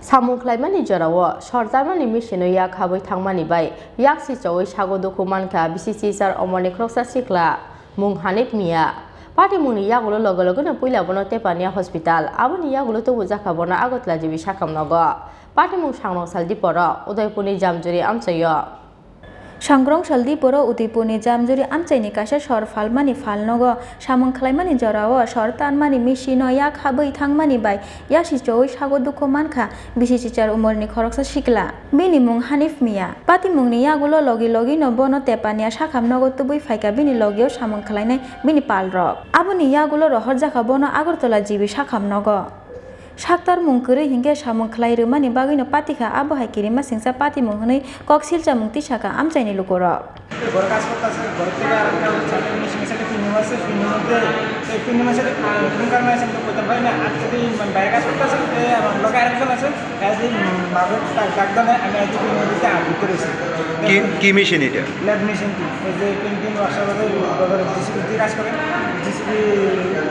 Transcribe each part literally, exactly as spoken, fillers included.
Samung khlaimani jorao sor tanmani machine-o yak habwi thangmani bai yaksi chowi sago dukhu mankha bisi chichar omorni khoroksa sikla mung Hanif Miya. Patimungni yagulo loge logeno puila bono Tepania hospital, aboni yagulo tubujakha bono Agartala G B sakham nogo. Patimung sangrong sal diporo Udaipurni Jamjuri amchaio. Sangrong sal diporo Udaipurni Jamjuri amchaini kaisa sor phalmani phalnogo samung khlaimani jorao sor tanmani machine-o yak habwi thangmani bai yaksi chowi sago dukhu mankha bisi chichar umorni khoroksa sikla. Bini mung Hanif Miya. Patimungni yagulo logi logino bono Tepania sakham nogo tubui phaikha bini logio samung khlainai bini palrok. Aboni yagulo rohorjakha bono Agartala G B sakham nogo. Saktarmung kwrwi hinkhe samung khlai rwmani bagwino patikha, abo hai kirima singcha patimung hwnwi kok silchamung tisakha amchaini lukurok. Borok kaas korta se, borok tei arang kal chakri machine se tini mas se, tini mas se, tei tini mas se, tungkar mas se, koita bai na, at tei man bai kaas korta se, tei abang loge arang kal se, kaji mabe tak tak dane, ami aji tini mas se, at tei se. Ki, ki machine eta? Lathe machine ti, ei je printing workshop ase, loge J C B ti kaas kore, J C B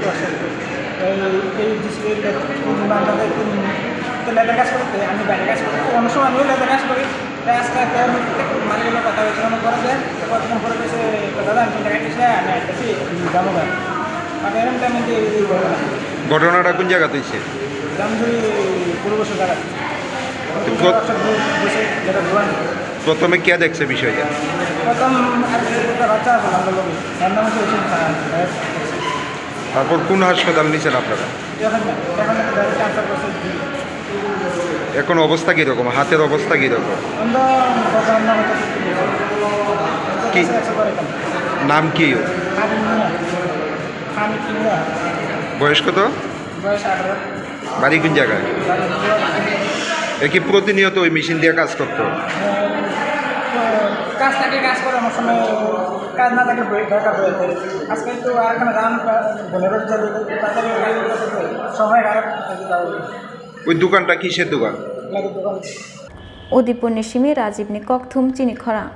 workshop. এই, এই যে সিলেট লেদার, কোন বাংলাতে কোন, তো লেদার কাজ করতে, আমি বাইরে কাজ করি, অন্য সময় আমিও লেদার কাজ করি। তাই আজকে একটা আমি প্রত্যেক মালিকের কথা হয়েছে, মনে করে যে কতদিন পরে গেছে, তো দাদা, আমি টাকা দিচ্ছি না, আমি আসতেছি, যাবো না। মানে এরকম টাইম মধ্যে এই ঘটনা। ঘটনাটা কোন জায়গাতে হয়েছে? জামজুরি পূর্ব জায়গা। তো প্রথমে কে দেখছে বিষয়টা? প্রথম আর কি একটা বাচ্চা আছে, আমরা লোক, তার নাম হচ্ছে হুসেন খান। তারপর কোন হাসপাতাল নিছেন আপনারা? এখন না, এখন একটা direct transfer করছে। এখন অবস্থা কিরকম? হাতের অবস্থা কিরকম? আমরা বাবা আম্মা হয়তো কি? একশো করে কম। নাম কি? খামিদ মিয়া। খামিদ মিয়া। বয়স কত? বয়স আঠারো। বাড়ি কোন জায়গায়? বাড়ি এ কি প্রতিনিয়ত ওই মেশিন দিয়ে কাজ করতো? কাজ থাকে, কাজ করে, অনেক সময় কাজ না থাকলে বই-, দরকার হয়ে যায়। আজকে তো আর এখানে রান, পনেরো জন, তাড়াতাড়ি সময় খারাপ। ওই দোকানটা কিসের দোকান? লাগে দোকান। Udaipurni simi Rajibni kokthum chini khorang.